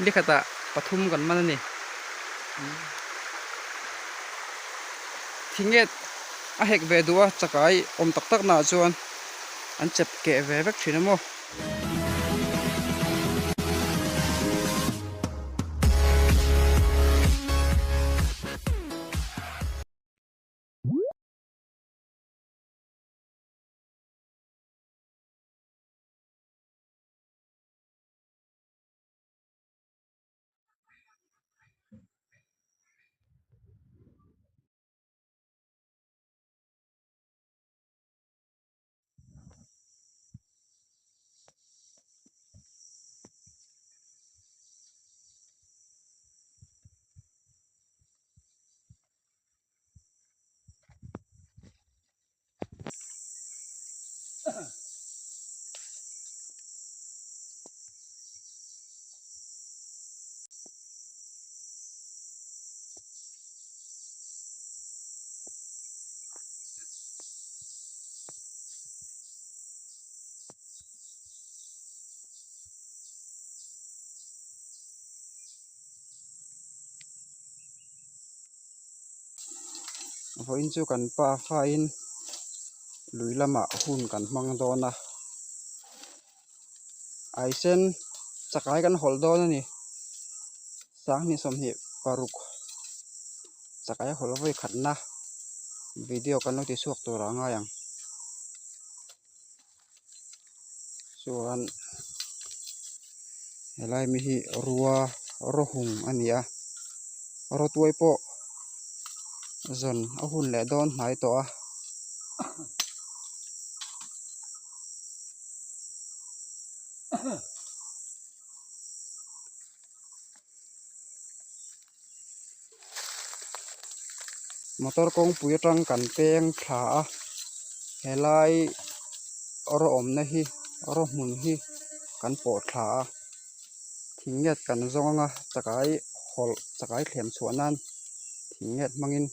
Nikhatah pathum kan man a ni. Thinget a hek ve duh a chakai awm tak tak naah chuan an chep keh ve vek thin a maw. Vawiin chu kan pa fain lui lamah hun kan hmang dawn a aisen chakai kan hawlh dawn a ni sanghnih sawmhnih paruk chakai hawlh vawi khatna video kan lo ti chhuak tur ah a ngai ang chuan helai mi hi rua rawhung a ni a rawtuai pawh zawn a hun leh dawn hnai tawh a. Motor kawngpui atang kan peng thla a helai rawhawmna hi raw hmun hi kan pawh thla a thinglet kan zawng anga chakai hawlh chakai thlem chhuah nan thinglet hmangin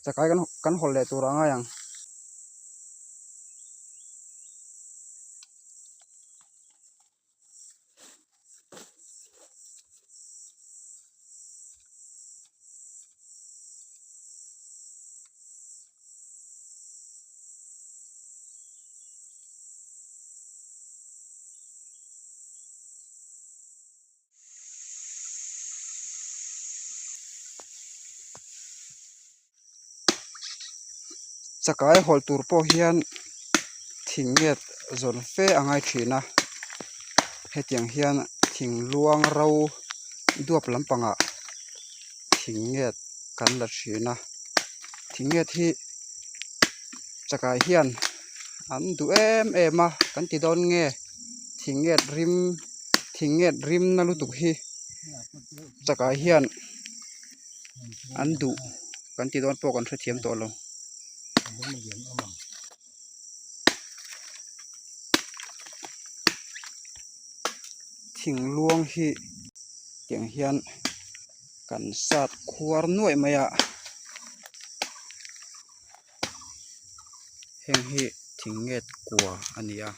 chakai kan hawlh leh tur a ngai ang. Chakai hawlh tur pawh hian thing nget zawn fe a ngai thin a hetiang hian thing luang ro duap lampangah thing nget kan la thin a thing nget hi chakai hian an duh em em a kan ti dawn nge thing nget rim thing nget rim na lutuk hi chakai hian an duh kan ti dawn pawh kan hrethiam tawh lo. Thing luang hi tiang hian kan sat khuar nuaih mai a heng hi thing nget kua a ni a.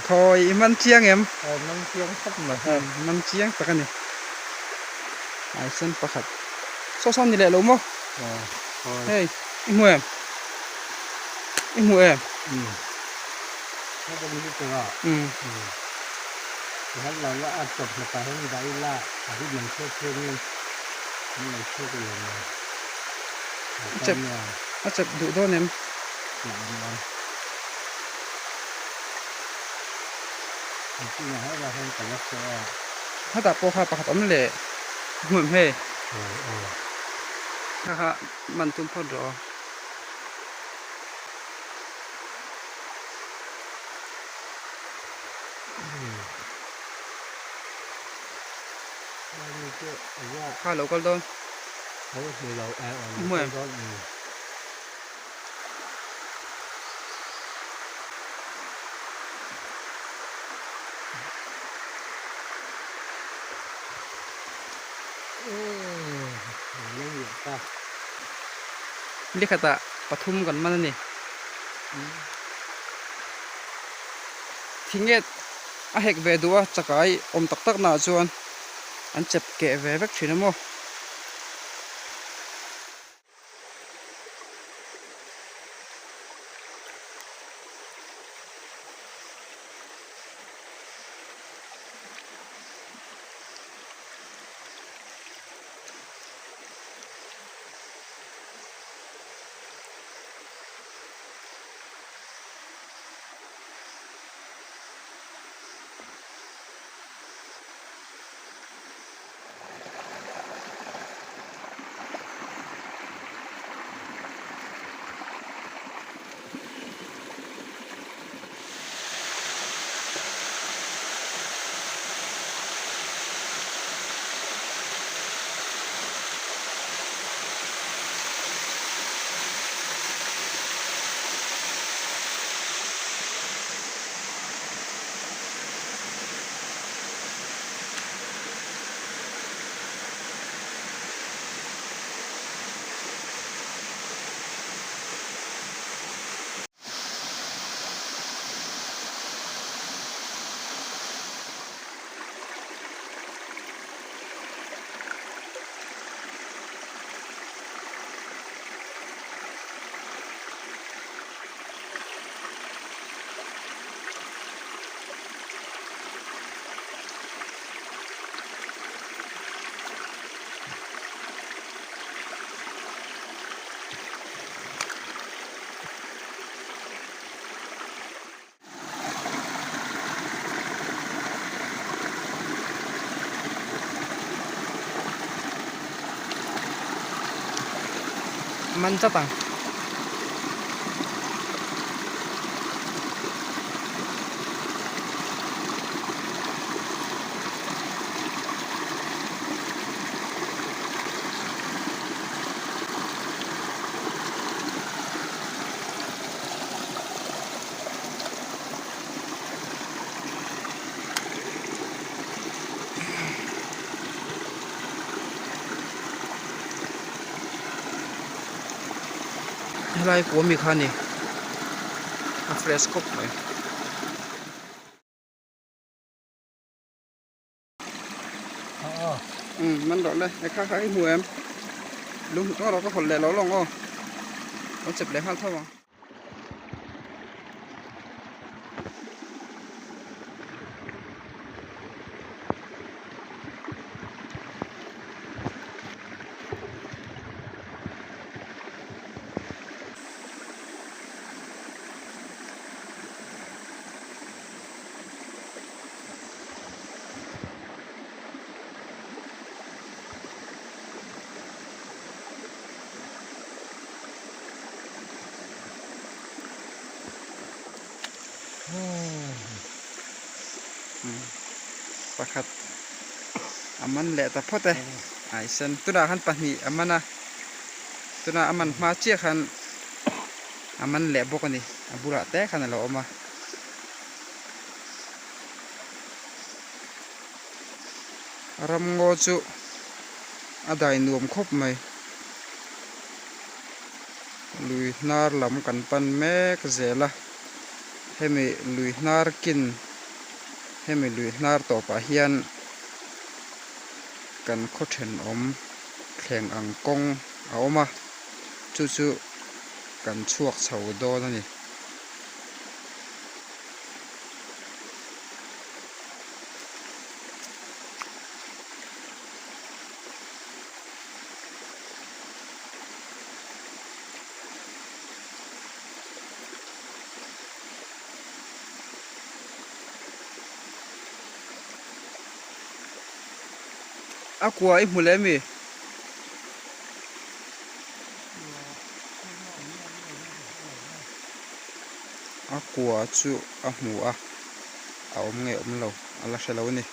Khawi i man chiang em? Man chiang tak a ni. Ai sen pakhat. Saw saw ni leh lo maw? Hei i hmu em? I hmu em? A chep duh dawn em? Hetah pawh kha pakhat awm leh hmuh em hei kha kha man tum phawt rawh aw. Kha lo kal dawn. Hmuh em? Likhatah pathum kan man a ni. Thinget a hek ve duh a chakai awm tak tak naah chuan an chep keh ve vek thin a maw. Man chat ang. Helai kua mi kha a ni a fresh khawp mai. Man rawh le he kha kha i hmu em lung hmuh tawk rawh ka hawlh leh lo lawng aw lo chep leh nghal tho ang. Pakhat a man leh ta phawt e ai sen tunah khan pahnih a man a tunah a man hma chiah khan a man leh bawk a ni a bulah te khan a lo awm a. Ramngaw chu a dai nuam khawp mai. Lui hnar lam kan pan mek zel a, hemi lui hnar kin hemi lui hnar tawpah hian kan khaw thenawm thleng ang kawng a awm a, chu chu kan chhuak chho dawn a ni. A kua i hmu leh mi? A kua chu a hmu a, a awm nge awm lo a la hre lo a ni.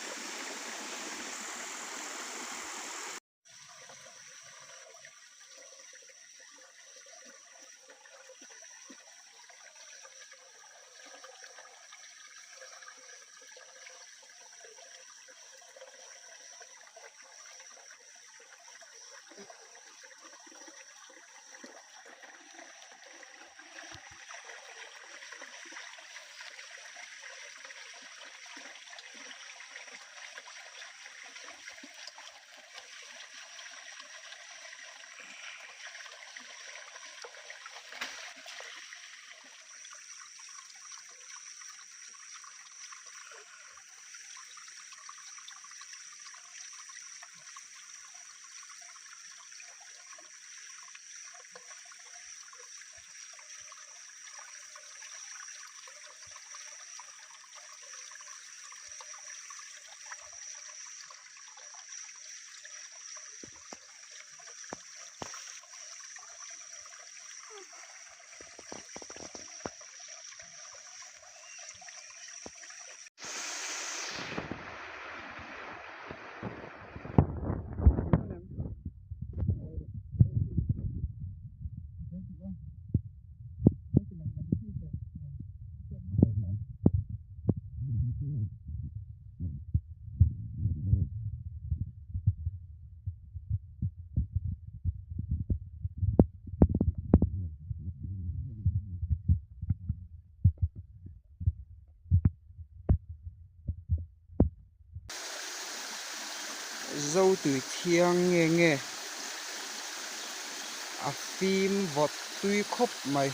Zotui thiang nge nge a fim vawt tui khawp mai.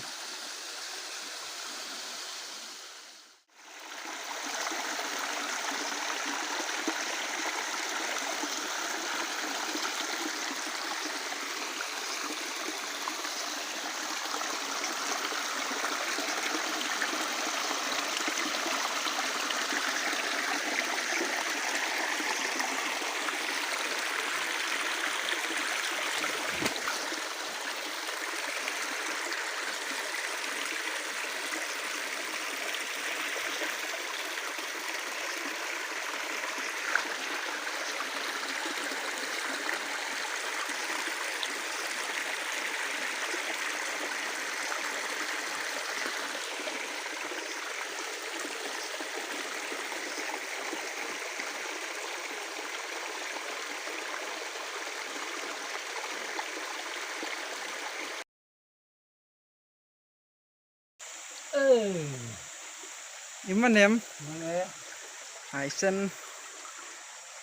I man em? Ai sen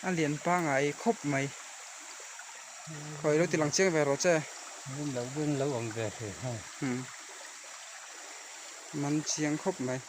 a lian pangai khawp mai. Khawi lo ti lang chiang ve rawh che. Lo bun lo awm ve thei hei. Man chiang khawp mai.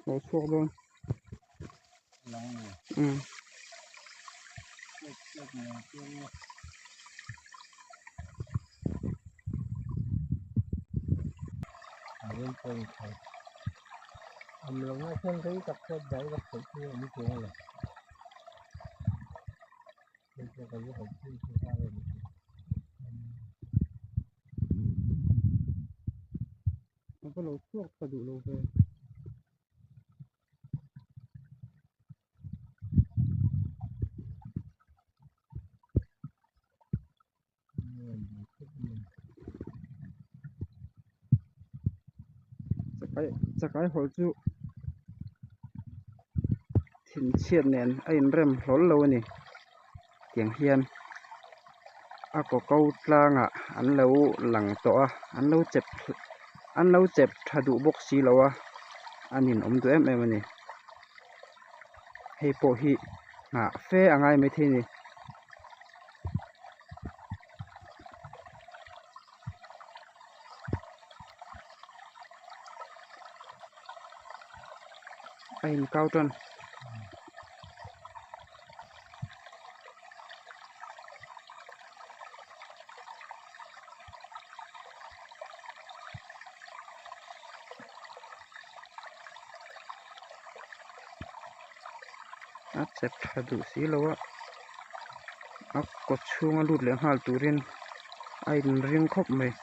Lo chhuak dawn. Um. A va lo chhuak tha duh lo ve. Chakai chakai hawlh chu thinchhiat nen a inrem hlawl lo a ni tiang hian a kaw ko tlangah an lo lang tawh a an lo chep an lo chep tha duh bawk si lo a a ninawm duh em em a ni hei pawh hi nghah fe a ngai maithei a ni. A inkau tan. A chep tha duh si lo a a kaw chhunga lut leh nghal turin a inring khawp mai.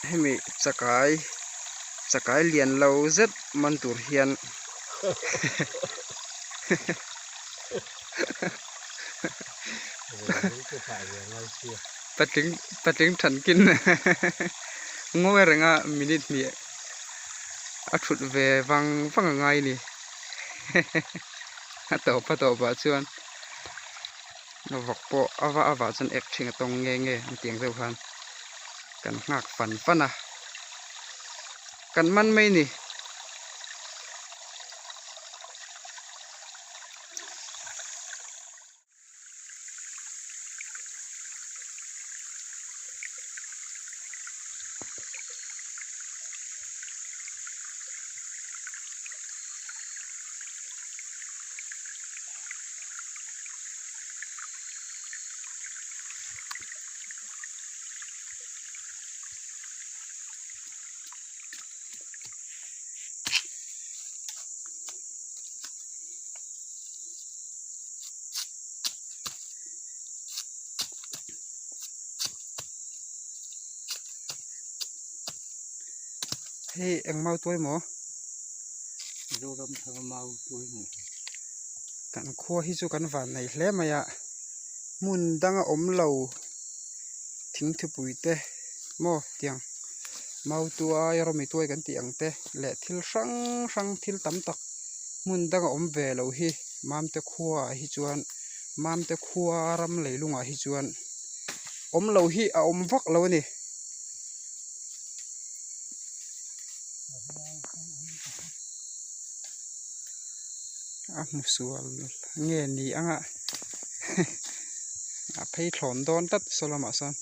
Hemi chakai chakai lian lo zet man tur hian Patling patling thankin ngawi renga minute hnih a thut ve vang vang a ngai a ni a tawp a tawp ah chuan vawk pawh a va a vah chuan ek thin a tawng nge nge an tih ang deuh khan kan nghak fan fan a kan man mai a ni. Hei eng mau tuai maw? Zoram thar mau tuai maw? Kan khua hi chu kan van nei hle mai a, hmun danga awm lo thingthupui te maw tiang mau tuai rawmi tuai kan tih ang te leh thil hrang hrang thil tam tak hmun danga awm ve lo hi Mamte khuaah hi chuan Mamte khua ram leilungah hi chuan awm lo hi a awm vak lo a ni. A hmu sual nge ni anga a phei thlawn dawn tlat saw lamah sawn.